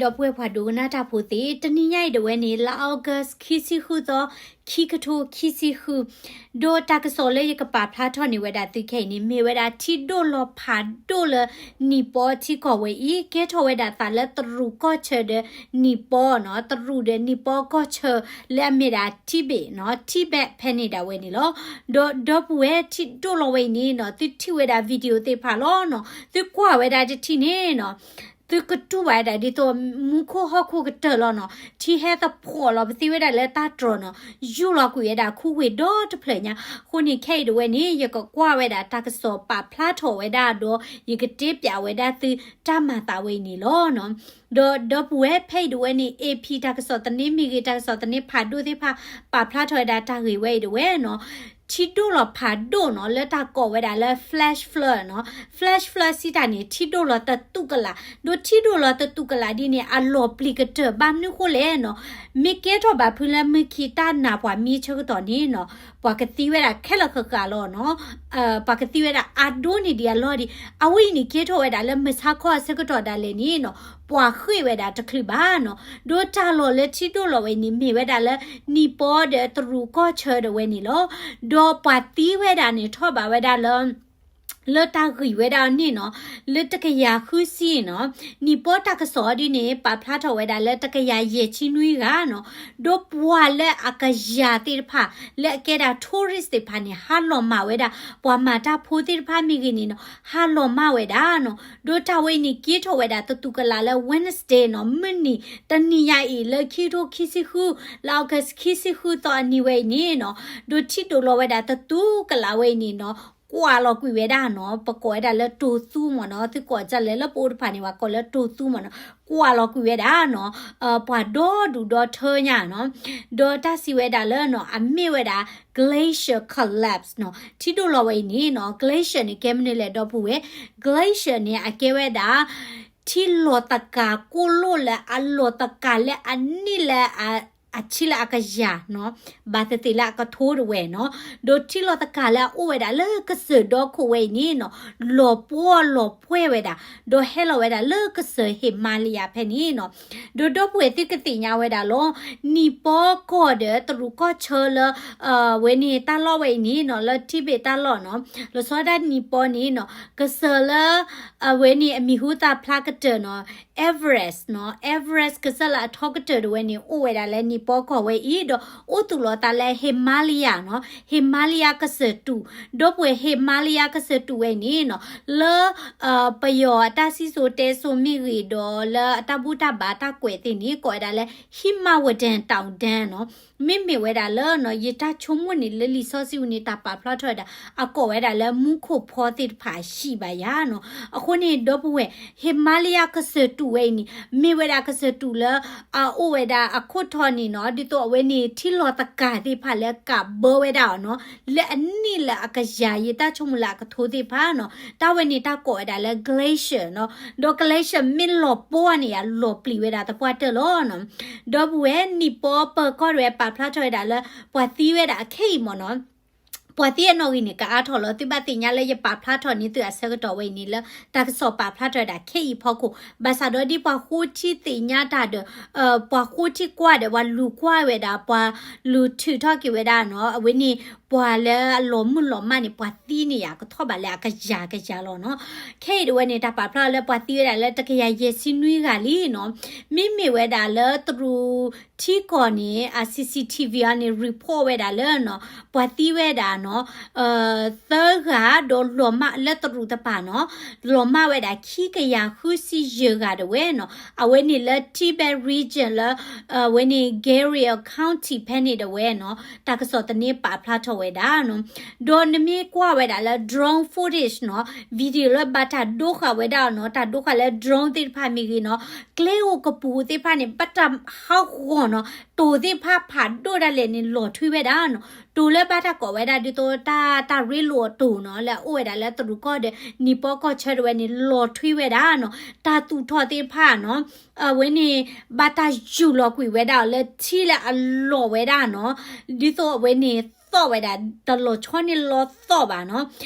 ဒီပုၢ်ဝဲၢ်ပှၤဒိကနၣ်တၢ်ဖိသ့ၣ်, တနံၤညါအံၤဒၣ်ဝဲန့ၣ် လါ August ခံဆံဃုသီ, ခံကထိခံဆံဃု, ဒီးတၢ်ကစီၣ်လၢယကပာ်ဖျါထီၣ်န့ၢ်ဝဲဒၣ်သုခဲအံၤန့ၣ် မ့ၢ်ဝဲဒၣ်ထံဒိၣ်လီၤဖးဒိၣ်လၢနံၣ်ပီထံကီၢ်ဝဲအံၤ ကဲထီၣ်ဝဲဒၣ်သးလၢတရူးကီၢ်ဆၢဒီးနံၣ်ပီနီၤ, တရူးဒီးနံၣ်ပီကီၢ်ဆၢ လၢအမ့ၢ်ဒၣ် Tibet နီၤ, Tibet ဖဲန့ၣ်ဒၣ်ဝဲန့ၣ်လီၤ. ဒီးဒီပုၢ်ဝဲၢ်ထံဒိၣ်လီၤဝဲအံၤန့ၣ်နီၤ, သုထံၣ်ဝဲဒၣ် video သ့ၣ်တဖၣ်လီၤနီၤ, သုကွၢ်ဝဲဒၣ်တထံၣ်န့ၣ်နီၤ သုကတူၢ်ဘၣ်ဝဲဒၣ်ဒ်သိးမူခိၣ်ဟီၣ်ခိၣ်ကတၢၢ်လီၤနီၤ, ထံဟဲသဖှီၣ်လီၤ ပသံဝဲဒၣ်လၢတၢ်တြီၤနီၤ, ယူၢ်လီၤကွံာ်ဝဲဒၣ်ခူဝ့ၢ်ဒီတဖျၢၣ်ညါ. အဃိန့ၣ်ခဲအံၤဒၣ်ဝဲန့ၣ် ယကကွၢ်ဝဲဒၣ်တၢ်ကစီၣ်ပာ်ဖျါထီၣ်ဝဲဒၣ်ဒီး ယကတဲပၠးဝဲဒၣ်သုတၢ်မၤသးဝဲအံၤန့ၣ်လီၤနီၤ. ဒီးဒီပုၢ်ဝဲၢ်ဖဲအံၤဒၣ်ဝဲန့ၣ် AP တၢ်ကစီၣ်သန့မ့ၢ်ဂ့ၤ တၢ်ကစီၣ်သန့ဖးဒိၣ်သ့ၣ်တဖၣ် ပာ်ဖျါထီၣ်ဝဲဒၣ်တၢ်ဂ့ၢ်ဝဲအံၤဒၣ်ဝဲနီၤ, ထံဒိၣ်လီၤဖးဒိၣ်နီၤ လၢတၢ်ကိးဝဲဒၣ်လၢ flash flood နီၤ, flash flood စံးတၢ်န့ၣ် ထံဒိၣ်လီၤတတူၢ်ကလာ်, ဒီးထံဒိၣ်လီၤတတူၢ်ကလာ်ဒ်န့ၣ် အလီၤပျံၤကတၢၢ်ဘၣ်မနုၤဃိလဲၣ်နီၤ, မ့ၢ်ကဲထီၣ်ဘၣ်ဖုလၢမုၢ်ခံတၢ်နာ်ပှၤမံဆၢကတီၢ်န့ၣ်နီၤ, ပှၤကသံဝဲဒၣ်ခဲလၢာ်ဃၣ်ဃၣ်လီၤနီၤ, ပှၤကသံဝဲဒၣ်အါဒိၣ်န့ၢ်ဒံးအလီၢ်ဒံး, အဝဲအံၤန့ၣ်ကဲထီၣ်ဝဲဒၣ်လၢမုၢ်ဆါခီအဆၢကတီၢ်ဒၣ်လဲာ်န့ၣ်နီၤ, ပှၤဃ့ၢ်ဝဲဒၣ်တချုးဘၣ်နီၤ, ဒီးတၢ်လီၢ်လၢထံဒိၣ်လီၤဝဲအံၤန့ၣ် မ့ၢ်ဝဲဒၣ်လၢ နံၣ်ပီဒီးတရူးကီၢ်ဆၢဒၣ်ဝဲန့ၣ်လီၤ. ဒီးပှၤသံဝဲဒၣ်န့ၣ်ထီၣ်ဘးဝဲဒၣ်လၢ လၢတၢ်ဂံၢ်ဝဲဒၣ်အန့ၣ်နီၤ, လၢတကယၤဃုဆံနီၤ, နံၣ်ပီတၢ်ကစီၣ်ဒ်န့ၣ် ပာ်ဖျါထီၣ်ဝဲဒၣ်လၢတကယၤယဲၢ်ဆံနွံဂၤနီၤ, ဒီးပှၤလၢအကယၤသ့ၣ်တဖၣ် လၢအကဲဒၣ် tourist သ့ၣ်တဖၣ်န့ၣ် ဟးလီၤမၢ်ဝဲဒၣ် ပှၤမၤတၢ်ဖိသ့ၣ်တဖၣ်မ့ၢ်ဂ့ၤန့ၣ်နီၤ, ဟးလီၤမၢ်ဝဲဒၣ်နီၤ, ဒီးတၢ်ဝဲအံၤန့ၣ်ကဲထီၣ်ဝဲဒၣ်တတူၢ်ကလာ်လၢ Wednesday နီၤ, မုၢ်နံၤတနံၤညါအံၤလၢခံကထိခံဆံဃု လါ August ခံဆံဃုသီအနံၤဝဲအံၤန့ၣ်နီၤ, ဒီးထံဒိၣ်လီၤဝဲဒၣ်တတူၢ်ကလာ်ဝဲအံၤန့ၣ်နီၤ, ကွၢ်လီၤကွံာ်ဝဲဒၣ်နီၤ, ပကိးဝဲဒၣ်လၢတိၤသူမ့ၢ်နီၤ, သုကိးဒ်လဲၣ်လၢပအိၣ်တဖၣ်န့ၣ် ပှၤကိးလၢတိၤသူမ့ၢ်နီၤ, ကွၢ်လီၤကွံာ်ဝဲဒၣ်နီၤ, ပှၤဒီဒူၣ်ဒီထၢညါနီၤ, ဒီးတၢ်စံးဝဲဒၣ်လၢနီၤ, အမ့ၢ်ဝဲဒၣ် glacier collapse နီၤ, ထံဒိၣ်လီၤဝဲအံၤန့ၣ်နီၤ, glacier န့ၣ် ကဲမနုၤလဲၣ်ဒီပုၢ်ဝဲၢ်, glacier န့ၣ် အကဲဝဲဒၣ် ထံလီၤသကၤကိၢ်လိၣ်လၢအလီၤသကၤလၢအနံၣ်လၢ အဆံလၢအကယၤနီၤ, ဘၣ်သ့ၣ်သ့ၣ်လၢအကထိတဝဲနီၤ, ဒီးထံလီၤသကၤလၢအအိၣ်ဝဲဒၣ်လၢကစၢၢ်ဒီခိၣ်ဝဲအံၤန့ၣ်နီၤ, လီၤပှီၢ်လီၤပှဲၤဝဲဒၣ်, ဒီးဟဲလီၤဝဲဒၣ်လၢကစၢၢ်ဟ့ၣ်မါလယၤဖဲန့ၣ်နီၤ, ဒီးဒီပုၢ်ဝဲၢ်သုကသ့ၣ်ညါဝဲဒၣ်လီၤ, နံၣ်ပီကီၢ်ဒီးတရူးကီၢ်ဆၢလၢ ဝဲန့ၣ်တၢ်လီၢ်ဝဲအံၤန့ၣ်နီၤ, လၢ Tibet တၢ်လီၢ်နီၤ, လီၤဆီဒၣ်နံၣ်ပီန့ၣ်နီၤ, ကစၢၢ်လၢ အဝဲန့ၣ်အမံၤဟူသၣ်ဖျါကတၢၢ်နီၤ, Everest နီၤ, Everest ကစၢၢ်လၢအထီကတၢၢ်ဒၣ်ဝဲန့ၣ် အိၣ်ဝဲဒၣ်လၢနံၣ်ပီကီၢ်ဝဲအံၤ ဒီးအိၣ်သူၣ်လီၤသးလၢ Himalaya နီၤ, Himalaya ကစၢၢ်တူာ်, ဒီပုၢ်ဝဲၢ် Himalaya ကစၢၢ်တူာ်ဝဲအံၤန့ၣ်နီၤ, လၢ ပယီၤအတၢ်စံၣ်စိၤတဲစိၤမ့ၢ်ဂ့ၤဒီး လၢအတၢ်ဘူၣ်တၢ်ဘါတၢ်ကွဲးသ့ၣ်န့ၣ် ကိးဝဲဒၣ်လၢ ဟံးမးဝတၢၣ် တောင်တန်း နီၤ, မ့မ့ၢ်ဝဲဒၣ်လၢနီၤ ယတၢ်ဆိကမိၣ်န့ၣ် လၢလံာ်စီဆှံပူၤန့ၣ် တၢ်ပာ်ဖျါထီၣ်ဝဲဒၣ် အကိးဝဲဒၣ်လၢမူခိၣ်ဖီသ့ၣ်တဖၣ်အဟံၣ်ဘၣ်ယၤနီၤ. အဃိန့ၣ် ဒီပုၢ်ဝဲၢ် Himalaya ကစၢၢ်တူာ်ဝဲအံၤန့ၣ် မ့ၢ်ဝဲဒၣ်ကစၢၢ်တူာ်လၢ အအိၣ်ဝဲဒၣ်အခိၣ်ထီန့ၣ်နီၤ ဒ်သိးအဝဲန့ၣ် ထံလီၤသကၤသ့ၣ်တဖၣ်လၢကးဘၢဝဲဒၣ်အီၤနီၤ လၢအနံၣ်လၢအကယၤ ယတၢ်ဆိကမိၣ်လၢအကထိသ့ၣ်တဖၣ်နီၤ တၢ်ဝဲန့ၣ်တၢ်ကိးဝဲဒၣ်လၢ glacier နီၤ. ဒီး glacier မ့ၢ်လီၤပှီၢ်န့ၣ်ယၤ လီၤပျံၤဝဲဒၣ်သပှၢ်တၢၢ်လီၤနီၤ. ဒီပုၢ်ဝဲၢ် နံၣ်ပီပၢၤကီၢ်တဝဲပာ်ဖျါထီၣ်ဝဲဒၣ်လၢ ပှၤသံဝဲဒၣ်အခဲအံၤမ့ၢ်နီၤ ပှၤသံအနီၣ်ဂံၢ်န့ၣ် ကအါထီၣ်လီၤ. သုဘၣ်သ့ၣ်ညါလၢယပာ်ဖျါထီၣ်န့ၢ်သုအဆၢကတီၢ်ဝဲအံၤန့ၣ်လၢ တၢ်ကစီၣ်ပာ်ဖျါထီၣ်ဝဲဒၣ်ခဲအံၤဖီခိၣ် ဘၣ်ဆၣ်ဒီးဒ်ပှၤဃိထံသ့ၣ်ညါတၢ်ဒီး ပှၤဃိထံကွၢ်ဒီး ပှၤလူၤကွၢ်ဝဲဒၣ် ပှၤလူၤထုးထီၣ်က့ၤဝဲဒၣ်နီၤ အဝဲန့ၣ် ပှၤလၢအလီၤမုၢ်လီၤမၢ်န့ၣ် ပှၤသံန့ၣ်ယၤ ကထီၣ်ဘးလၢအကယၤကယၤလီၤနီၤ. ခဲအံၤတဝဲန့ၣ် တၢ်ပာ်ဖျါလၢပှၤသံဝဲဒၣ်လၢ တကယၤယဲၢ်ဆံနွံဂၤလံနီၤ. မ့မ့ၢ်ဝဲဒၣ်လၢတရူးထံကီၢ်န့ၣ် အ CCTV အီၤန့ၣ် report ဝဲဒၣ်လၢနီၤ ပှၤသံဝဲဒၣ်နီၤ သၢဂၤဒီးလီၤမၢ်လၢတရူးတပၤနီၤ လီၤမၢ်ဝဲဒၣ်ခံကယၤဃုဆံယဲၢ်ဂၤတဝဲနီၤ. အဝဲန့ၣ်လၢ Tibet region လၢ အဝဲန့ၣ် Garo County ဖဲန့ၣ်တဝဲနီၤ တၢ်ကစီၣ်သန့ပာ်ဖျါထီၣ်ဝဲဒၣ်နီၤ. ဒီးနမ့ၢ်ကွၢ်ဝဲဒၣ်လၢ drone footage နီၤ video လၢဘၣ်တၢ်ဒိဃာ်ဝဲဒၣ်နီၤ တၢ်ဒိဃာ်လၢ drone သ့ၣ်တဖၣ်မ့ၢ်ဂ့ၤနီၤ ကျဲဧိၤကပူၤသ့ၣ်တဖၣ်န့ၣ် ဘၣ်တၢ်ဟးဂီၤနီၤ တိၤသ့ၣ်တဖၣ်ဖးဒိၣ်ဒၣ်လဲာ်န့ၣ် လီၤထွံဝဲဒၣ်နီၤ. တိၤလၢဘၣ်တၢ်ကိးဝဲဒၣ်ဒ်သိးတၢ် တၢ်ရ့လိာ်အတိၤနီၤ လၢအအိၣ်ဝဲဒၣ်လၢတရူးကီၢ်ဒီး နံၣ်ပီကီၢ်ဆၢတဝဲန့ၣ် လီၤထွံဝဲဒၣ်နီၤ. တၢ်သူၣ်ထီၣ်သ့ၣ်တဖၣ်နီၤ အဝဲန့ၣ် ဘၣ်တၢ်ယူၢ်လီၤကွံာ်ဝဲဒၣ်အီၤလၢထံလၢအလီၤဝဲဒၣ်နီၤ ဒ်သိးအဝဲန့ၣ်သီၣ်ဝဲဒၣ် တလီၤဆီန့ၢ်လီၤသီၣ်ဘၣ်နီၤ.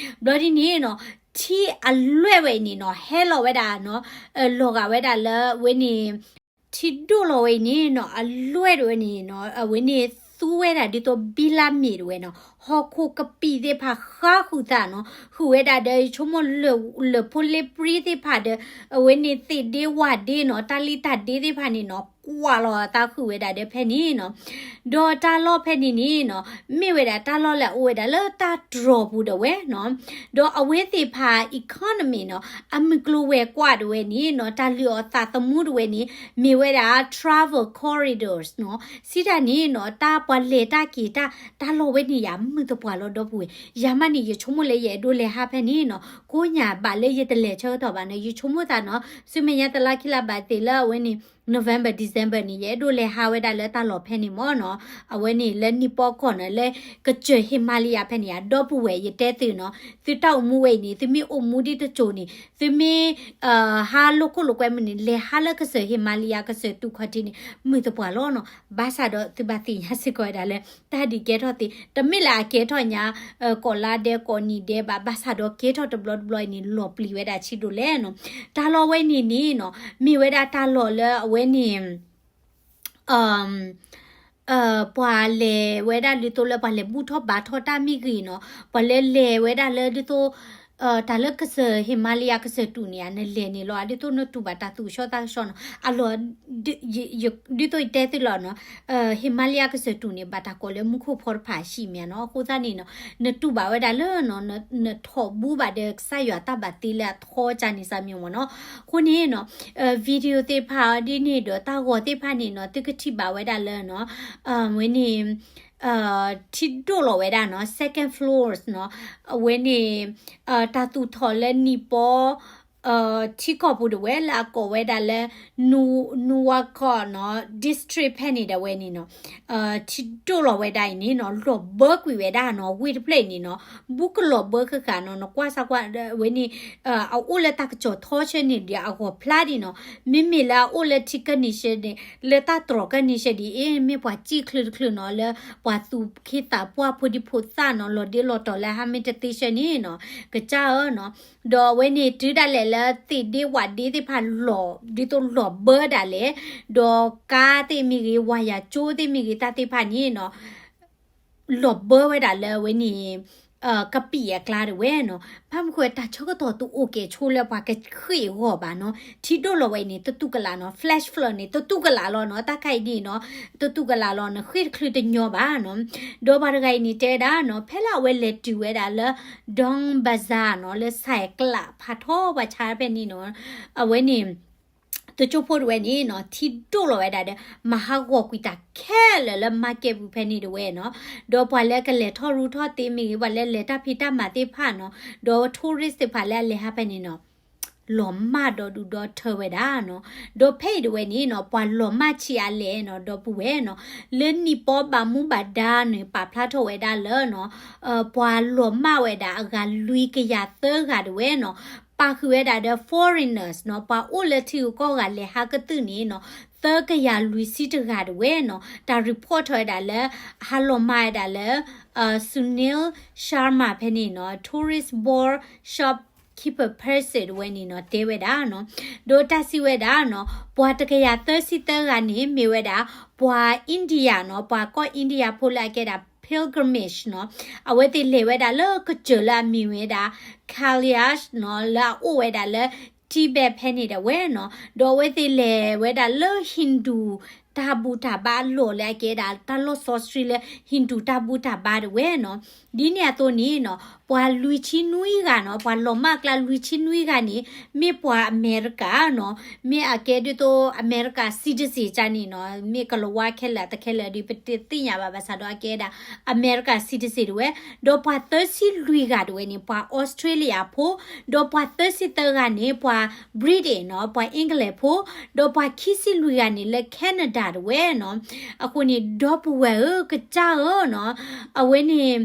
ဘျီဒ်န့ၣ်နီၤ ထံအလွဲၢ်ဝဲအံၤန့ၣ်နီၤ ဟဲလီၤဝဲဒၣ်နီၤ လီၤဂာ်ဝဲဒၣ်လၢအဝဲန့ၣ် ထံဒိၣ်လီၤဝဲအံၤန့ၣ်နီၤ အလွဲၢ်တဝဲန့ၣ်နီၤ အဝဲန့ၣ်သူဝဲဒၣ်ဒ်သိးဘံလါမ့ၤတဝဲနီၤ ဟီၣ်ခိၣ်ကပံာ်သ့ၣ်တဖၣ်ဃါဃုာ်သးနီၤ ဃုာ်ဝဲဒၣ်ဒီးယဆိကမိၣ်လၢၢ်ဖိလ့ပြံသ့ၣ်တဖၣ်ဒီး အဝဲန့ၣ်သ့ၣ်ဒ့ဝၣ်ဒ့နီၤ တၢ်လံၣ်တၢ်ဒ့သ့ၣ်တဖၣ်န့ၣ်နီၤ ကွၢ်လီၤအသးဃုာ်ဝဲဒၣ်ဒီးဖဲန့ၣ်နီၤ ဒီးတၢ်လီၢ်ဖဲန့ၣ်န့ၣ်နီၤ မ့ၢ်ဝဲဒၣ်တၢ်လီၢ်လၢအအိၣ်ဝဲဒၣ်လၢတၢ်တြီၤပူၤဒၣ်ဝဲနီၤ ဒီးအဝဲသ့ၣ်တဖၣ် economy နီၤ အမုၢ်ကျိၤဝဲၤကွာ်တဝဲန့ၣ်နီၤ တၢ်လုၢ်အီၣ်သးသမူတဝဲန့ၣ် မ့ၢ်ဝဲဒၣ် travel corridors နီၤ စံးတၢ်န့ၣ်နီၤ တၢ်ပှၤလဲၤတၢ်က့ၤတၢ် တၢ်လီၢ်ဝဲန့ၣ်ယၤမုာ်သပှၢ်လီၤဒီပုၢ်ဝဲၢ် ယၤမးန့ၣ် ယဆိကမိၣ်လၢယအဲၣ်ဒိးလဲၤဟးဖဲန့ၣ်နီၤ ကိးညါဘၣ်လၢယတလဲၤဆၢကတီၢ်ဘၣ်နီၤ ယဆိကမိၣ်သးနီၤ ဆူမဲာ်ညါတလါခံလါဘၣ်သ့ၣ်လၢအဝဲန့ၣ် November December န့ၣ် ယအဲၣ်ဒိးလဲၤဟးဝဲဒၣ်လၢတၢ်လီၢ်ဖဲန့ၣ်မ့ၢ်နီၤ အဝဲန့ၣ်လၢနံၣ်ပီကီၢ်နီၤ လၢကစၢၢ်ဟ့ၣ်မၤလယၤဖဲန့ၣ်ယၤ ဒီပုၢ်ဝဲၢ် ယတဲသုနီၤ သုတၢ်အိၣ်မူဝဲအံၤန့ၣ် သုမ့ၢ်အိၣ်မူဒ်တစိၤန့ၣ် သုမ့ၢ် ဟးလိာ်ခိၣ်လိာ်ကွဲမုၢ်န့ၣ် လဲၤဟးလၢကစၢၢ်ဟ့ၣ်မၤလယၤ ကစၢၢ်တူၢ်ခီၣ်ထံးန့ၣ် မုာ်သပှၢ်လီၤနီၤ ဘၣ်ဆၣ်ဒီးသုဘၣ်သ့ၣ်ညါစ့ၢ်ကီးဝဲဒၣ်လၢ တၢ်ဒုးကဲထီၣ်သ့ တမ့ၢ်လၢအကဲထီၣ်ညါ ကိးလါဒဲးကိးနံၣ်ဒဲးဘၣ် ဘၣ်ဆၣ်ဒီးကဲထီၣ်တဘျီတဘျီအံၤန့ၣ် လီၤပျံၤဝဲဒၣ်ဆံးဒိၣ်လဲၣ်နီၤ တၢ်လီၢ်ဝဲန့ၣ်န့ၣ်နီၤ မ့ၢ်ဝဲဒၣ်တၢ်လီၢ်လၢအဝဲန့ၣ် ပှၤလဲၤဝဲဒၣ်ဒ်သိးလၢပှၤလဲၤဘူၣ်ထီၣ်ဘါထီၣ်တၢ်မ့ၢ်ဂ့ၤနီၤ ပှၤလၢလဲၤဝဲဒၣ်လၢဒ်သိး တၢ်လၢကစၢၢ်ဟ့ၣ်မၤလယၤကစၢၢ်တူၢ်န့ၣ် နလဲၤန့ၣ်လီၤ ဒ်သိးနတူၢ်ဘၣ်တၢ်သူၣ်ကဆှီသးကဆှီနီၤ အလီၢ် ဒ်သိးယတဲသုလီၤနီၤ ဟ့ၣ်မၤလယၤကစၢၢ်တူၢ်န့ၣ် ဘၣ်တၢ်ကိးလၢမူခိၣ်ဖီတဖၣ်အဟံၣ်မ့ၢ်နီၤ အဃိသတးန့ၣ်နီၤ နတူၢ်ဘၣ်ဝဲဒၣ်လၢနီၤ နထီၣ်ဘူဘၣ်ဒီးကစၢ်ယွၤတၢ်ဘၣ်တ့လၢအထီကၢန့ၣ်စၢ်မ့ၢ်မ့ၢ်နီၤ အဃိန့ၣ်နီၤ video သ့ၣ်တဖၣ်ဒ်န့ၣ်ဒီးတၢ်ဂီၤသ့ၣ်တဖၣ်န့ၣ်နီၤ သုကထံၣ်ဘၣ်ဝဲဒၣ်လၢနီၤ ဝဲန့ၣ် ထံဒိၣ်လီၤဝဲဒၣ်နီၤ second floors နီၤ အဝဲန့ၣ် တၢ်သူၣ်ထီၣ်လၢနံၣ်ပီ ထံကီၢ်ပူၤတဝဲလၢအကိးဝဲဒၣ်လၢ နူဝါကီၢ်နီၤ district ဖဲန့ၣ်ဒၣ်ဝဲန့ၣ်နီၤ ထံဒိၣ်လီၤဝဲဒၣ်အံၤန့ၣ်နီၤ လီၤဘၢကွံာ်ဝဲဒၣ်နီၤ ဝ့ၢ်တဖျၢၣ်အံၤန့ၣ်နီၤ ဘူးကလီၤဘၢဃၣ်ဃၣ်နီၤ နကွၢ်စၢ်ကွၢ် ဝဲန့ၣ် အအိၣ်လၢတၢ်ကစီၣ်ထီဆၢန့ၣ်ဒီးအဂီၢ်ဖျါဒံးနီၤ မ့မ့ၢ်လၢအအိၣ်လၢထံကနံၣ်ရှဲန့ၣ် လၢတၢ်တြီၤကနံၣ်ရှဲဒ်အံၤ မ့ၢ်ပှၤစံၣ်ချုးတချုးနီၤ လၢပှၤသူၣ်က့သးပှၢ်ဖိဒံဖိသၣ်နီၤ လီၤဒ့လီၤတီၤလၢဟါမ့ၢ်တသ့ဆၢန့ၣ်နီၤ ကစၢ်ဧၢနီၤ ဒီးအဝဲန့ၣ်တုၤဒၣ်လဲာ်လၢသ့ၣ်ဒ့ဝၣ်ဒ့သ့ၣ်တဖၣ်လီၤ ဒ်သိးလီၤဘၢဒၣ်လဲာ် ဒီးကါသ့ၣ်မ့ၢ်ဂ့ၤ ဝါယၤကၠိသ့ၣ်မ့ၢ်ဂ့ၤ တၢ်သ့ၣ်တဖၣ်န့ၣ်နီၤ လီၤဘၢဝဲဒၣ်လၢအဝဲန့ၣ် ကပံာ်အကျါတဝဲနီၤ ဘၣ်မနုၤဃိတၢ်ဆၢကတီၢ်တအိၣ်ကဲဆိလၢပှၤကဃ့ၢ်အဂီၢ်ဘၣ်နီၤ ထံဒိၣ်လီၤဝဲအံၤန့ၣ် တတူၢ်ကလာ်နီၤ flash flood န့ၣ် တတူၢ်ကလာ်လီၤနီၤ တၢ်ခါအံၤဒ်နီၤ တတူၢ်ကလာ်လီၤ နဃ့ၢ်တချုးတညီဘၣ်နီၤ ဒီးပှၤတဂၤအံၤန့ၣ်တဲဝဲဒၣ်နီၤ ဖဲလၢအဝဲလဲၤတုၤဝဲဒၣ်လၢ Don Bazaar နီၤ လၢစဲးကျးဖးထီပှၤဆါဖဲန့ၣ်နီၤ အဝဲန့ၣ် တကၠိဖိတဝဲန့ၣ်နီၤ ထံဒိၣ်လီၤဝဲဒၣ်ဒီး မၤဟးဂီၤကွံာ်တၢ်ခဲလၢာ်လၢ market ပူၤဖဲန့ၣ်တဝဲနီၤ ဒီးပှၤလၢကလဲၤထီၣ်ရူထီၣ်သ့မ့ၢ်ဂ့ၤ ပှၤလၢလဲၤတၢ်ဖံးတၢ်မၤသ့ၣ်တဖၣ်နီၤ ဒီး tourist သ့ၣ်တဖၣ်လၢအလဲၤဟးဖဲန့ၣ်နီၤ လီၤမၢ်ဒီဒူၣ်ဒီထၢဝဲဒၣ်နီၤ ဒီးဖဲအံၤတဝဲန့ၣ်နီၤ ပှၤလီၤမၢ်ဆံးအါလဲၣ်နီၤ ဒီပုၢ်ဝဲၢ်နီၤ လၢနံၣ်ပီဘၣ်မူဘၣ်ဒါန့ၣ် ပာ်ဖျါထီၣ်ဝဲဒၣ်လၢနီၤ ပှၤလီၤမၢ်ဝဲဒၣ်အဂၤလွံၢ်ကယၤသၢဂၤတဝဲနီၤ ပာ်ဃုာ်ဝဲဒၣ်ဒီး foreigners နီၤ ပှၤအိၣ်လၢထံဂုၤကီၢ်ဂၤလဲၤဟးကသုၣ်န့ၣ်နီၤ သၢကယၤလွံၢ်ဆံတဂၤတဝဲနီၤ တၢ် report ထီၣ်ဝဲဒၣ်လၢ ဟးလီၤမၢ်ဝဲဒၣ်လၢ Sunil Sharma ဖဲန့ၣ်နီၤ tourist board shopkeeper person တဝဲန့ၣ်နီၤ တဲဝဲဒၣ်နီၤ ဒီးတၢ်စံးဝဲဒၣ်နီၤ ပှၤတကယၤသၢဆံသၢဂၤန့ၣ် မ့ၢ်ဝဲဒၣ် ပှၤ India နီၤ ပှၤကီၢ် India ဖိလၢအကဲဒၣ် pilgrimage နီၤ အဝဲသ့ၣ်လဲၤဝဲဒၣ်လၢကစၢၢ်လၢအမ့ၢ်ဝဲဒၣ် Kailash နီၤ လၢအအိၣ်ဝဲဒၣ်လၢ Tibet ဖဲန့ၣ်ဒၣ်ဝဲနီၤ ဒီးအဝဲသ့ၣ်လဲၤဝဲဒၣ်လၢ Hindu တၢ်ဘူၣ်တၢ်ဘါအလီၢ်လၢအကဲဒၣ်တၢ်လီၢ်စီဆှံလၢ Hindu တၢ်ဘူၣ်တၢ်ဘါဒၣ်ဝဲနီၤ ဒ်န့ၣ်အသိးန့ၣ်နီၤ ပှၤလွံၢ်ဆံနွံဂၤနီၤ ပှၤလီၤမၢ်အကျါလွံၢ်ဆံနွံဂၤန့ၣ် မ့ၢ်ပှၤအမဲရကၤနီၤ မ့ၢ်အကဲဒ်သိးအမဲရကၤ citizen ကန့ၣ်နီၤ မ့ၢ်ကလၤဝါခဲလၢာ်တခဲလၢာ်ဒီး ပတသ့ၣ်ညါဘၣ် ဘၣ်ဆၣ်ဒီးအကဲဒၣ် အမဲရကၤ citizen ဒၣ်ဝဲ ဒီးပှၤသၢဆံလွံၢ်ဂၤဒၣ်ဝဲန့ၣ် ပှၤအီစထြ့လယါဖိ ဒီးပှၤသၢဆံသၢဂၤန့ၣ် ပှၤ Britain နီၤ ပှၤအ့ကလံးဖိ ဒီးပှၤခံဆံလွံၢ်ဂၤန့ၣ်လၢ Canada ဒၣ်ဝဲနီၤ အဃိန့ၣ် ဒီပုၢ်ဝဲၢ်ဧၢ ကစၢ်ဧၢနီၤ အဝဲန့ၣ်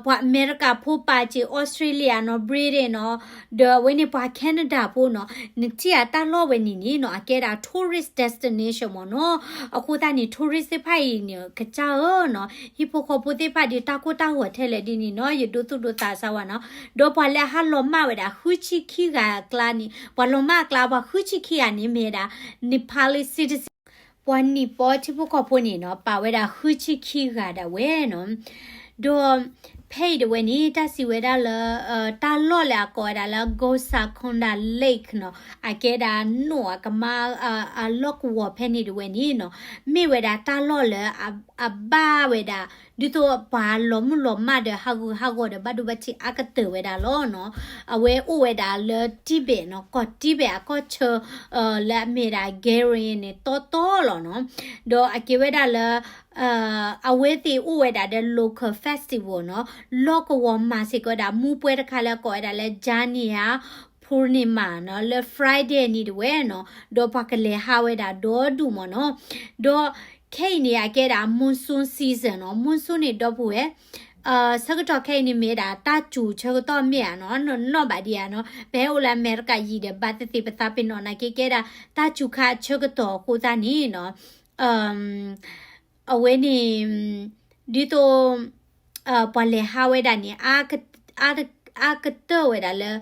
ပှၤအမဲရကၤဖိပာ်စ့ၢ် အီစထြ့လယါနီၤ Britain နီၤ ဒီးအဝဲန့ၣ်ပှၤ Canada ဖိနီၤ နထံၣ်အတၢ်လီၢ်ဝဲန့ၣ်န့ၣ်နီၤ အကဲဒၣ် tourist destination မ့ၢ်နီၤ အဃိသတးန့ၣ် tourist သ့ၣ်တဖၣ်အံၤန့ၣ် ကစၢ်ဧၢနီၤ ဟံၣ်ဖိဃီဖိသ့ၣ်တဖၣ်ဒီး တၢ်ကိၢ်တၢ်ဂီၤထဲလဲၣ်ဒ်န့ၣ်နီၤ ယဒိသူၣ်ဒိသးစၢ်ဝဲနီၤ ဒီးပှၤလၢအဟးလီၤမၢ်ဝဲဒၣ် ဃုဆံခံဂၤအကျါန့ၣ် ပှၤလီၤမၢ်အကျါ ပှၤဃုဆံခံဂၤန့ၣ် မ့ၢ်ဝဲဒၣ် Nepali citizen ပှၤနံၣ်ပီထံဖိကီၢ်ဖိန့ၣ်နီၤ ပာ်ဝဲဒၣ်ဃုဆံခံဂၤဒၣ်ဝဲနီၤ. ဒီးဖဲအံၤတဝဲန့ၣ် တၢ်စံးဝဲဒၣ်လၢ တၢ်လီၢ်လၢအကိးဝဲဒၣ်လၢ Gosa Konda Lake နီၤ အကဲဒၣ်နိၣ်အကမါ အလီၢ်ကဝီၤဖဲန့ၣ်တဝဲန့ၣ်နီၤ မ့ၢ်ဝဲဒၣ်တၢ်လီၢ်လၢ အဘၣ်ဝဲဒၣ် ဒ်သိးပှၤလီၤမုၢ်လီၤမၢ်ဒီးဟးဂူာ်ဟးဂီၤဒီးဘၣ်ဒိဘၣ်ထံးအါကတၢၢ်ဝဲဒၣ်လီၤနီၤ. အဝဲအိၣ်ဝဲဒၣ်လၢ Tibet နီၤ ကီၢ် Tibet အကီၢ်ဆၢ လၢအမ့ၢ်ဒၣ် Garo န့ၣ် တီတီလီၤနီၤ. ဒီးအကဲဝဲဒၣ်လၢ အဝဲသ့ၣ်အိၣ်ဝဲဒၣ်ဒီး local festival နီၤ လီၢ်ကဝီၤမၤစ့ၢ်ကီးဝဲဒၣ် မူပွဲတခါလၢအကိးဝဲဒၣ်လၢ Jania Purnima နီၤ လၢ Friday န့ၣ်တဝဲနီၤ ဒီးပှၤကလဲၤဟးဝဲဒၣ်ဒီဒူၣ်မ့ၢ်နီၤ. ဒီးခဲအံၤန့ၣ် အကဲဒၣ် monsoon season နီၤ monsoon န့ၣ်ဒီပုၢ်ဝဲၢ် ဆၢကတီၢ်ခဲအံၤန့ၣ်မ့ၢ်ဒၣ် တၢ်စူၤဆၢကတီၢ်မ့ၢ်ဧါနီၤ နီၢ်ဘၣ်ဒံးဧါနီၤ ပဟဲအိၣ်လၢအမဲရကၤယံၤဒီး ဘၣ်သ့ၣ်သ့ၣ်ပသးပ့ၤနီၣ်နာ်က့ ကဲဒၣ် တၢ်စူၤခါအဆၢကတီၢ်အဃိသတးန့ၣ်နီၤ အဝဲန့ၣ် ဒ်သိး ပှၤလဲၤဟးဝဲဒၣ်န့ၣ် အါကတၢၢ်ဝဲဒၣ်လၢ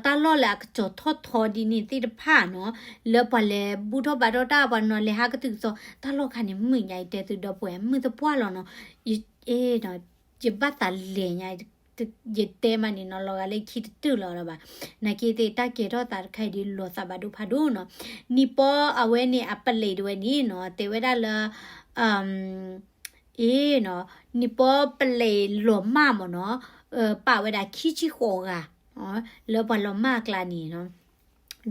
တၢ်လီၢ်လၢအကစီၤထီၣ်ထီဒ်န့ၣ်သ့ၣ်တဖၣ်နီၤ လၢပှၤလဲၤဘူၣ်ထီၣ်ဘါထီၣ်တၢ် ပှၤနီၤလဲၤဟးကသုၣ်ကသီ တၢ်လီၢ်ခါန့ၣ် မုာ်ညါအံၤတဲသုဒီပုၢ်ဝဲၢ် မုာ်သပှၢ်လီၤနီၤ. ယဘၣ်သးလဲၤညါ ယတဲမးန့ၣ်နီၤ လီၤဂာ်လၢခံတတုၤလီၤဒီးဘၣ် နာ်က့သ့ၣ်တၢ်ကဲထီၣ်သးတခါအံၤဒ်လီၤသးဘၣ်ဒိဖးဒိၣ်နီၤ. နံၣ်ပီအဝဲန့ၣ်အပလံးတဝဲန့ၣ်နီၤ တဲဝဲဒၣ်လၢ အ့နီၤ နံၣ်ပီပလံးလီၤမၢ်မ့ၢ်နီၤ ပာ်ဝဲဒၣ်ခံဆံဃိးဂၤ လၢပှၤလီၤမၢ်အကျါန့ၣ်နီၤ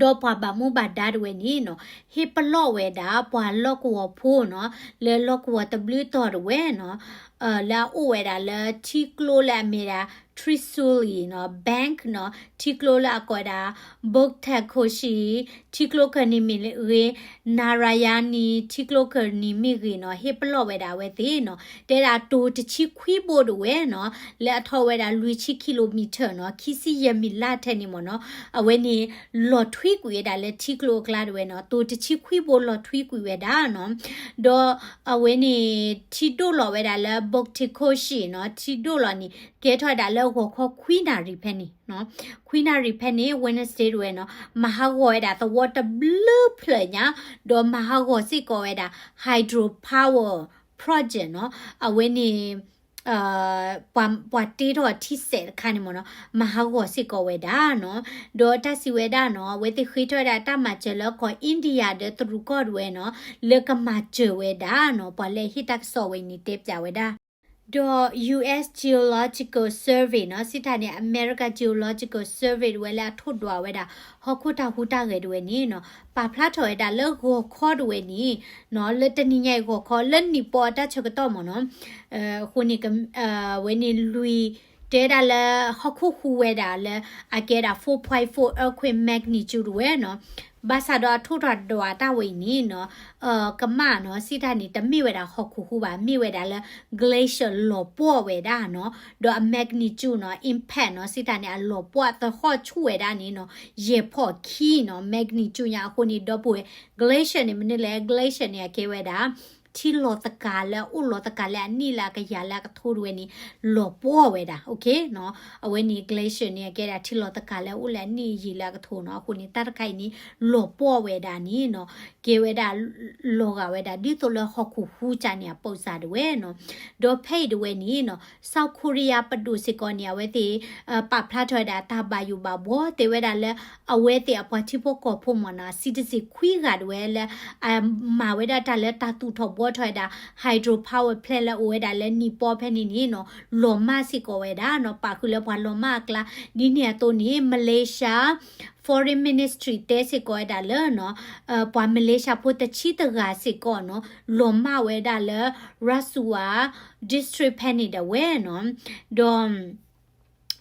ဒီးပှၤဘၣ်မူဘၣ်ဒါတဝဲန့ၣ်နီၤ ဟ့ၣ်ပလီၢ်ဝဲဒၣ်ပှၤလီၢ်ကဝီၤဖိနီၤ လၢလီၢ်ကဝီၤတဘျုးတီၤတဝဲနီၤ လၢအအိၣ်ဝဲဒၣ်လၢထံကျိလၢအမ့ၢ်ဒၣ် Trishuli နီၤ bank နီၤ ထံကျိလၢအကိးဝဲဒၣ် Boktakoshi ထံကျိကၢၢ်နံၤမ့ၢ်ဂ့ၤ Narayani ထံကျိကၢၢ်နံၤမ့ၢ်ဂ့ၤနီၤ ဟ့ၣ်ပလီၢ်ဝဲဒၣ်အဝဲသ့ၣ်နီၤ တဲဒၣ်တိၤတဆံခွံဘိတဝဲနီၤ လၢအထီၣ်ဝဲဒၣ်လွံၢ်ဆံ kilometer နီၤ ခံဆံယဲၢ်မံးလးထဲန့ၣ်မ့ၢ်နီၤ အဝဲန့ၣ် လီၤထွံကွံာ်ဝဲဒၣ်လၢထံကျိအကျါတဝဲနီၤ တိၤတဆံခွံဘိလီၤထွံကွံာ်ဝဲဒၣ်နီၤ ဒီးအဝဲန့ၣ် ထံဒိၣ်လီၤဝဲဒၣ်လၢ Boktakoshi နီၤ ထံဒိၣ်လီၤန့ၣ် ကဲထီၣ်ဝဲဒၣ်လၢဂီၤခီခွံနၣ်ရံၣ်ဖဲန့ၣ် ခွံနၣ်ရံၣ်ဖဲန့ၣ် Wednesday တဝဲနီၤ မၤဟးဂီၤဝဲဒၣ်သဝီတဘျုးဖျၢၣ်ညါ ဒီးမၤဟးဂီၤစ့ၢ်ကီးဝဲဒၣ် hydro power project နီၤ အဝဲန့ၣ် ပှၤတ့ထီၣ်ထံစဲးတခါန့ၣ်မ့ၢ်နီၤ မၤဟးဂီၤစ့ၢ်ကီးဝဲဒၣ်နီၤ ဒီးတၢ်စံးဝဲဒၣ်နီၤ အဝဲသ့ၣ်ဃ့ထီၣ်ဝဲဒၣ်တၢ်မၤစၢၤလၢကီၢ် India ဒီးတရူးကီၢ်တဝဲနီၤ လၢကမၤစၢၤဝဲဒၣ်နီၤ ပှၤလၢဟ့ၣ်တၢ်ကစီၣ်ဝဲန့ၣ်တဲပၠးဝဲဒၣ် ဒီး US Geological Survey နီၤ စံးတၢ်န့ၣ် America Geological Survey တဝဲလၢအထိၣ်ဒွးဝဲဒၣ် ဟီၣ်ခိၣ်တၢ်ဟူးတၢ်ဂဲၤတဝဲန့ၣ်နီၤ ပာ်ဖျါထီၣ်ဝဲဒၣ်လၢဂီၤခီတဝဲန့ၣ် လၢတနံၤညါအံၤဂီၤခီ လၢနံၣ်ပီအတၢ်ဆၢကတီၢ်မ့ၢ်နီၤ အဃိန့ၣ် ဝဲန့ၣ်လွံၢ် တဲဒၣ်လၢဟီၣ်ခိၣ်ဟူးဝဲဒၣ်လၢ အကဲဒၣ် four point four earthquake magnitude တဝဲနီၤ ဘၣ်ဆၣ်ဒီးအထိၣ်ဒွးတၢ်ဝဲအံၤန့ၣ်နီၤ ကမၣ်နီၤ စံးတၢ်န့ၣ် တမ့ၢ်ဝဲဒၣ်ဟီၣ်ခိၣ်ဟူးဘၣ် မ့ၢ်ဝဲဒၣ်လၢ glacier လီၤပှီၢ်ဝဲဒၣ်နီၤ ဒီးအ magnitude နီၤ impact နီၤ စံးတၢ်န့ၣ် အလီၤပှီၢ်သဟီၣ်ဆူၣ်ဝဲဒၣ်န့ၣ်နီၤ ယဲၢ်ဖီၣ်ခံနီၤ magnitude ညါအဃိန့ၣ် ဒီပုၢ်ဝဲၢ် glacier န့ၣ် မနုၤလဲၣ် glacier န့ၣ် အကဲဝဲဒၣ် ထံလီၤသကၤလၢအအိၣ်လီၤသကၤလၢအနံၣ်လၢအကယၤလၢအကထိတဝဲန့ၣ် လီၤပှီၢ်ဝဲဒၣ် okay နီၤ အဝဲန့ၣ် glacier န့ၣ် အကဲဒၣ်ထံလီၤသကၤလၢအအိၣ်လၢအနံၣ်ယံာ်လၢအကထိနီၤ အဃိန့ၣ် တၢ်တခါအံၤန့ၣ် လီၤပှီၢ်ဝဲဒၣ်န့ၣ်နီၤ ကဲဝဲဒၣ် လီၤဂာ်ဝဲဒၣ် ဒ်သိးလၢဟီၣ်ခိၣ်ဟူးကၢ်န့ၣ် အပိာ်စၢ်တဝဲနီၤ ဒီးဖဲအံၤတဝဲန့ၣ်နီၤ South Korea ပဒိၣ်စ့ၢ်ကီးန့ၣ် အဝဲသ့ၣ် ပာ်ဖျါထီၣ်ဝဲဒၣ်တၢ်ဘၣ်ယိၣ်ဘၣ်ဘှီ တဲဝဲဒၣ်လၢ အဝဲသ့ၣ်အပှၤထံဖိကီၢ်ဖိမ့ၢ်နီၤ citizen ခွံဂၤတဝဲလၢ အမၤဝဲဒၣ်တၢ်လၢတၢ်သူၣ်ထီၣ်ဘှီထီၣ်ဝဲဒၣ် hydro power plant လၢအိၣ်ဝဲဒၣ်လၢနံၣ်ပီဖဲန့ၣ်န့ၣ်နီၤ လီၤမၢ်စ့ၢ်ကီးဝဲဒၣ်နီၤ ပာ်ဃုာ်လၢပှၤလီၤမၢ်အကျါ ဒ်န့ၣ်အသိးန့ၣ် Malaysia Foreign Ministry တဲစ့ၢ်ကီးဝဲဒၣ်လၢနီၤ ပှၤ Malaysia ဖိတဆံတဂၤစ့ၢ်ကီးနီၤ လီၤမၢ်ဝဲဒၣ်လၢ Rasuwa District ဖဲန့ၣ်ဒၣ်ဝဲနီၤ ဒီး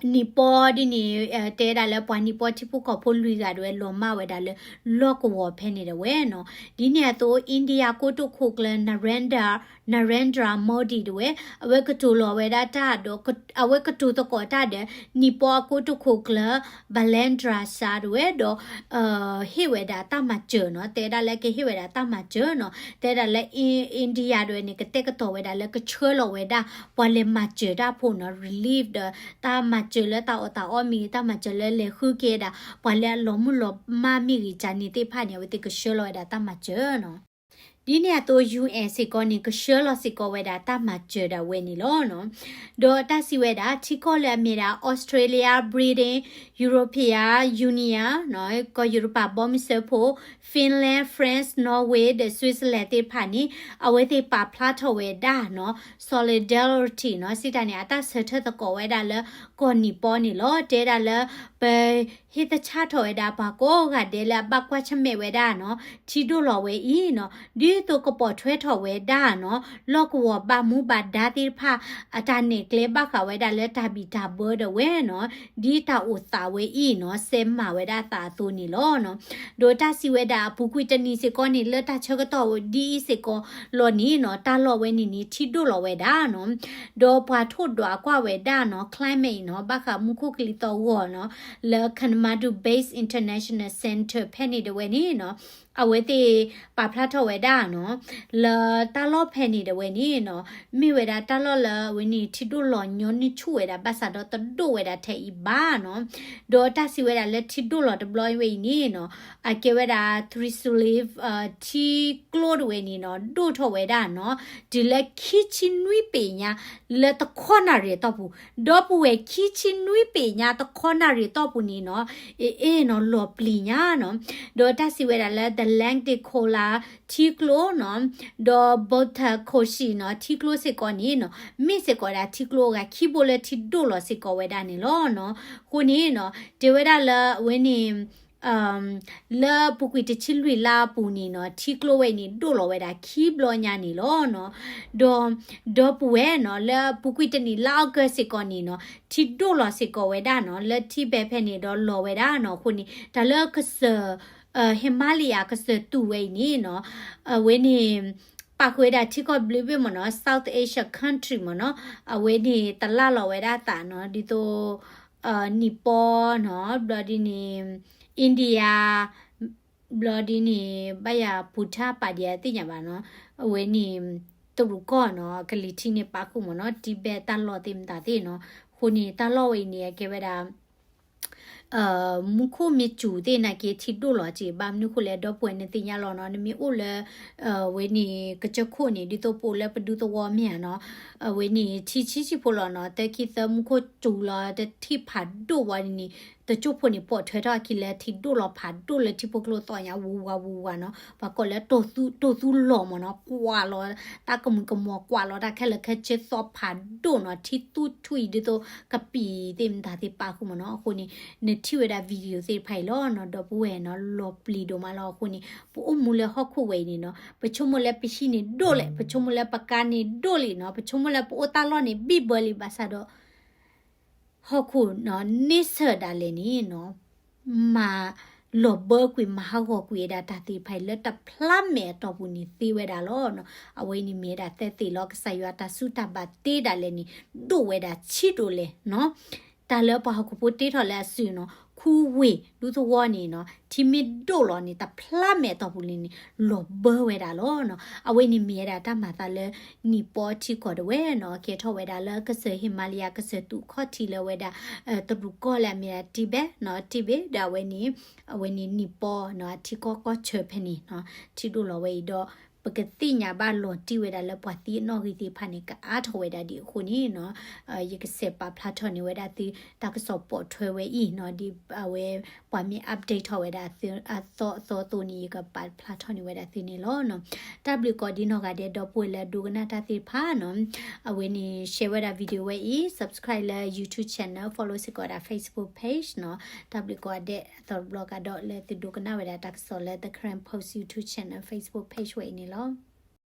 နံၣ်ပီဒ်န့ၣ် တဲဒၣ်လၢပှၤနံၣ်ပီထံဖိကီၢ်ဖိလွံၢ်ဂၤဒၣ်ဝဲလီၤမၢ်ဝဲဒၣ်လၢလီၢ်ကဝီၤဖဲန့ၣ်ဒၣ်ဝဲနီၤ ဒ်န့ၣ်အသိး India ကိတိာ်ခိၣ်ကျၢၢ် Narendra Narendra Modi ဒၣ်ဝဲ အဝဲကတိၤလီၤဝဲဒၣ်တၢ်ဒီး အဝဲကတိၤသကိးတၢ်ဒီး နံၣ်ပီအကိတိာ်ခိၣ်ကျၢၢ် Balendra Shah ဒၣ်ဝဲဒီး ဟ့ၣ်ဝဲဒၣ်တၢ်မၤစၢၤနီၤ တဲဒၣ်လၢကဟ့ၣ်ဝဲဒၣ်တၢ်မၤစၢၤနီၤ တဲဒၣ်လၢ India ဒၣ်ဝဲန့ၣ် ကတဲာ်ကတီၤဝဲဒၣ်လၢကဆှၢလီၤဝဲဒၣ် ပှၤလဲၤမၤစၢၤတၢ်ဖိနီၤ relief ဒီး တၢ်မၤစၢၤလၢတၢ်အီၣ်တၢ်အီမ့ၢ်ဂ့ၤ တၢ်မၤစၢၤလၢလဲၤဃုက့ၤဒၣ် ပှၤလၢအလီၤမုၢ်လီၤမၢ်မ့ၢ်ဂ့ၤ ကန့ၣ်သ့ၣ်တဖၣ်န့ၣ် အဝဲသ့ၣ်ကဆှၢလီၤဝဲဒၣ်တၢ်မၤစၢၤနီၤ ဒ်န့ၣ်အသိး ယူဢၣ်အဲၣ် စ့ၢ်ကီးန့ၣ် ကဆှၢလီၤစ့ၢ်ကီးဝဲဒၣ်တၢ်မၤစၢၤဒၣ်ဝဲန့ၣ်လီၤနီၤ. ဒီးတၢ်စံးဝဲဒၣ် ထံကီၢ်လၢအမ့ၢ်ဒၣ် Australia, Britain, European Union နီၤ, ကီၢ်ယူရပၤဘီမုၢ်စၢဖှိၣ်, Finland, France, Norway ဒီး Switzerland သ့ၣ်တဖၣ်န့ၣ် အဝဲသ့ၣ်ပာ်ဖျါထီၣ်ဝဲဒၣ်နီၤ solidarity နီၤ, စံးတၢ်န့ၣ် အတၢ်ဆၢထၢၣ်သကိးဝဲဒၣ်လၢကီၢ်နံၣ်ပီန့ၣ်လီၤ. တဲဒၣ်လၢ ပ ဟ့ၣ်သဆၣ်ထီၣ်ဝဲဒၣ်ပှၤကိးဂၤဒဲးလၢအဘၣ်ကွၢ်ဆၢၣ်မဲာ်ဝဲဒၣ်နီၤ ထံဒိၣ်လီၤဝဲအံၤနီၤ, ဒ်သိးကပိာ်ထွဲထီၣ်ဝဲဒၣ်နီၤ လီၢ်ကဝီၤဘၣ်မူဘၣ်ဒါသ့ၣ်တဖၣ် အတၢ်နဲၣ်ကျဲဘၣ်ဃးဝဲဒၣ်လၢတၢ်ဘံၣ်တၢ်ဘၢဒၣ်ဝဲနီၤ, ဒ်တၢ်အိၣ်သးဝဲအံၤနီၤ စဲးမၤဝဲဒၣ်သးအသိးန့ၣ်လီၤနီၤ. ဒီးတၢ်စံးဝဲဒၣ်အပူၤကွံာ်တနံၤစ့ၢ်ကီးန့ၣ် လၢတၢ်ဆၢကတီၢ်ဒ်အံၤစ့ၢ်ကီးလီၤန့ၣ်နီၤ တၢ်လီၢ်ဝဲန့ၣ်န့ၣ် ထံဒိၣ်လီၤဝဲဒၣ်နီၤ. ဒီးပှၤထိၣ်ဒွးကွၢ်ဝဲဒၣ်နီၤ climate နီၤ ဘၣ်ဃးမူခိၣ်ကလံၤသီႇဂီၤနီၤ လၢ Kathmandu Base International Center ဖဲန့ၣ်ဒၣ်ဝဲန့ၣ်နီၤ အဝဲသ့ၣ်ပာ်ဖျါထီၣ်ဝဲဒၣ်နီၤ လၢတၢ်လီၢ်ဖဲန့ၣ်ဒၣ်ဝဲန့ၣ်နီၤ မ့ၢ်ဝဲဒၣ်တၢ်လီၢ်လၢအဝဲန့ၣ် ထံဒိၣ်လီၤညီနုၢ်ဆူၣ်ဝဲဒၣ် ဘၣ်ဆၣ်ဒီးတဒိၣ်ဝဲဒၣ်ထဲအံၤဘၣ်နီၤ. ဒီးတၢ်စံးဝဲဒၣ်လၢထံဒိၣ်လီၤတဘျီဝဲအံၤန့ၣ်နီၤ အကဲဝဲဒၣ် Three Salif ထံကျိတဝဲန့ၣ်နီၤ ဒိၣ်ထီၣ်ဝဲဒၣ်နီၤ တုၤလၢခံဆံနွံပ့ၤညါ လၢတခီနၣ်ရံၣ်အတီၢ်ပူၤ, ဒီပုၢ်ဝဲၢ်ခံဆံနွံပ့ၤညါတခီနၣ်ရံၣ်အတီၢ်ပူၤန့ၣ်နီၤ အ့ၣ်နီၤ လီၤပျံၤညါနီၤ. ဒီးတၢ်စံးဝဲဒၣ်လၢ the Langdikhola ထံကျိနီၤ ဒီး Botakoshi နီၤ ထံကျိစ့ၢ်ကီးန့ၣ်နီၤ မ့ၢ်စ့ၢ်ကီးဒၣ်ထံကျိအဂၤခံဘိလၢထံဒိၣ်လီၤစ့ၢ်ကီးဝဲဒၣ်န့ၣ်လီၤနီၤ. အဃိန့ၣ်နီၤ တဲဝဲဒၣ်လၢအဝဲန့ၣ် လၢပူၤကွံာ်တဆံလွံၢ်လါအပူၤန့ၣ်နီၤ ထံကျိဝဲအံၤန့ၣ် ဒိၣ်လီၤဝဲဒၣ်ခံဘျီညါန့ၣ်လီၤနီၤ. ဒီး ဒီပုၢ်ဝဲၢ်နီၤ လၢပူၤကွံာ်တနံၣ်လါ August စ့ၢ်ကီးန့ၣ်နီၤ ထံဒိၣ်လီၤစ့ၢ်ကီးဝဲဒၣ်နီၤ လၢထံဘဲဖဲန့ၣ်ဒီးလီၤဝဲဒၣ်နီၤ. အဃိန့ၣ် တၢ်လၢကစၢၢ် Himalaya ကစၢၢ်တူၢ်ဝဲအံၤန့ၣ်နီၤ အဝဲန့ၣ် ပာ်ဃုာ်ဝဲဒၣ်ထံကီၢ်ဘျ့ဘ့ၣ်မ့ၢ်နီၤ South Asia country မ့ၢ်နီၤ အဝဲန့ၣ်တလၢ်လီၤဝဲဒၣ်သးနီၤ ဒ်သိး နံၣ်ပီနီၤ ဘျီဒ်န့ၣ် India ဘျီဒ်န့ၣ် ဘၣ်ယၤ Bhutan ပာ်ဒံးအသ့ၣ်ညါဘၣ်နီၤ အဝဲန့ၣ် တရူးကီၢ်နီၤ ကလံၤထံးန့ၣ်ပာ်ဃုာ်မ့ၢ်နီၤ Tibet တၢ်လီၢ်သ့ၣ်မတၤသ့ၣ်နီၤ. အဃိန့ၣ် တၢ်လီၢ်ဝဲအံၤန့ၣ် အကဲဝဲဒၣ် မူခိၣ်မ့ၢ်စူၤသ့ၣ်နာ်က့ ထံဒိၣ်လီၤက့ၤ ဘၣ်မနုၤဃိလဲၣ် ဒီပုၢ်ဝဲၢ်နသ့ၣ်ညါလီၤနီၤ နမ့ၢ်အိၣ်လၢ အဝဲန့ၣ် ကစၢၢ်ခိၣ်န့ၣ် ဒ်သိးပအိၣ်လၢပဒူသဝီမ့ၢ်ဧါနီၤ အဝဲန့ၣ် ထံဆံးဆံးဖိလီၤနီၤ သၢခံသၢမူခိၣ်စူၤလီၤ တထံၣ်ဖးဒိၣ်ဝဲန့ၣ် တစိၢ်ဖိန့ၣ် ပိာ်ထွဲထီၣ်အခံလၢထံဒိၣ်လီၤဖးဒိၣ်လၢထံဖိကျိသီညါ ဝူဝါဝူဝါနီၤ ပှၤကိးလၢတိၢ်သူတိၢ်သူလီၤမ့ၢ်နီၤ ကွၢ်လီၤ တၢ်ကမုၢ်ကမီၤ ကွၢ်လီၤတၢ်ခဲလၢာ်ခဲဆ့သီဖးဒိၣ်နီၤ ထံသူထွံၣ်ဒ်သိးကပံာ်သ့ၣ်မတၤသ့ၣ်ပာ်ဃုာ်မ့ၢ်နီၤ. အဃိန့ၣ် နထံၣ်ဝဲဒၣ် video သ့ၣ်တဖၣ်အံၤလီၤနီၤ ဒီပုၢ်ဝဲၢ်နီၤ လီၤပျံၤဒိၣ်မးလီၤ. အဃိန့ၣ် ပအိၣ်မူလၢဟီၣ်ခိၣ်ဝဲအံၤန့ၣ်နီၤ ပဆိကမိၣ်လၢပဟံၣ်န့ၣ်ဒိၣ်လဲၣ် ပဆိကမိၣ်လၢပကါန့ၣ်ဒိၣ်လံနီၤ ပဆိကမိၣ်လၢပအိၣ်တၢ်လီၢ်န့ၣ်ဘံၣ်ဘၢလံ ဘၣ်ဆၣ်ဒီး ဟီၣ်ခိၣ်နီၤ န့ဆၢၣ်ဒၣ်လဲာ်န့ၣ်နီၤ မၤလီၤဘၢကွံာ် မၤဟးဂီၤကွံာ်ဝဲဒၣ်တၢ်သ့ၣ်တဖၣ်အံၤ လၢတဖျါမဲာ်အတီၢ်ပူၤန့ၣ်သ့ဝဲဒၣ်လီၤနီၤ. အဝဲအံၤန့ၣ်မ့ၢ်ဝဲဒၣ်သၢသ့ၣ်လီၤ ကစၢ်ယွၤတၢ်စူၢ်တၢ်ဘၣ်တ့ဒၣ်လဲာ်န့ၣ် ဒိၣ်ဝဲဒၣ်ဆံးဒိၣ်လဲၣ်နီၤ. တၢ်လၢပှၤဟီၣ်ခိၣ်ဖိတ့ထီၣ်လၢအစုနီၤ ခူဝ့ၢ်ဒူသဝီန့ၣ်နီၤ ထံမ့ၢ်ဒိၣ်လီၤန့ၣ် တဖျါမဲာ်အတီၢ်ပူၤလံန့ၣ် လီၤဘၢဝဲဒၣ်လီၤနီၤ. အဝဲန့ၣ်မ့ၢ်ဝဲဒၣ်တၢ်မၤသးလၢ နံၣ်ပီထံကီၢ်ဒၣ်ဝဲနီၤ ကဲထီၣ်ဝဲဒၣ်လၢကစၢၢ် Himalaya ကစၢၢ်တူၢ်ခီၣ်ထံးလၢဝဲဒၣ် တရူးကီၢ်လၢအမ့ၢ်ဒၣ် Tibet နီၤ Tibet ဒီးအဝဲန့ၣ် အဝဲန့ၣ်နံၣ်ပီနီၤ အထံကီၢ်ကီၢ်ဆၢဖဲန့ၣ်နီၤ ထံဒိၣ်လီၤဝဲအံၤဒီး ပကသ့ၣ်ညါဘၣ်လီၤတံၢ်ဝဲဒၣ်လၢပှၤသံအနီၣ်ဂံၢ်သ့ၣ်တဖၣ်န့ၣ် ကအါထီၣ်ဝဲဒၣ်ဒံးအဃိန့ၣ်နီၤ ယကစဲးပာ်ဖျါထီၣ်န့ၢ်ဝဲဒၣ်သု တၢ်ကစီၣ်ပိာ်ထွဲဝဲအံၤနီၤ ဒ်အဝဲပှၤမ့ၢ် update ထီၣ်ဝဲဒၣ်အသီအသီအသိးန့ၣ် ယကပာ်ဖျါထီၣ်န့ၢ်ဝဲဒၣ်သုန့ၣ်လီၤနီၤ. တၢ်ဘျုးကိးဒံနီၢ်ဂၤဒဲး ဒီပုၢ်ဝဲၢ်လၢဒိကနၣ်တၢ်သ့ၣ်တဖၣ်နီၤ အဝဲန့ၣ် share ဝဲဒၣ် video ဝဲအံၤ subscribe လၢ YouTube channel follow စ့ၢ်ကီးဒၣ် Facebook page နီၤ တၢ်ဘျုးကိးဂၤဒဲး အသီတဘျီကဒီးလၢသုဒိကနၣ်ဝဲဒၣ်တၢ်ကစီၣ်လၢ The Karen Post YouTube channel Facebook page ဝဲအံၤန့ၣ်လီၤ.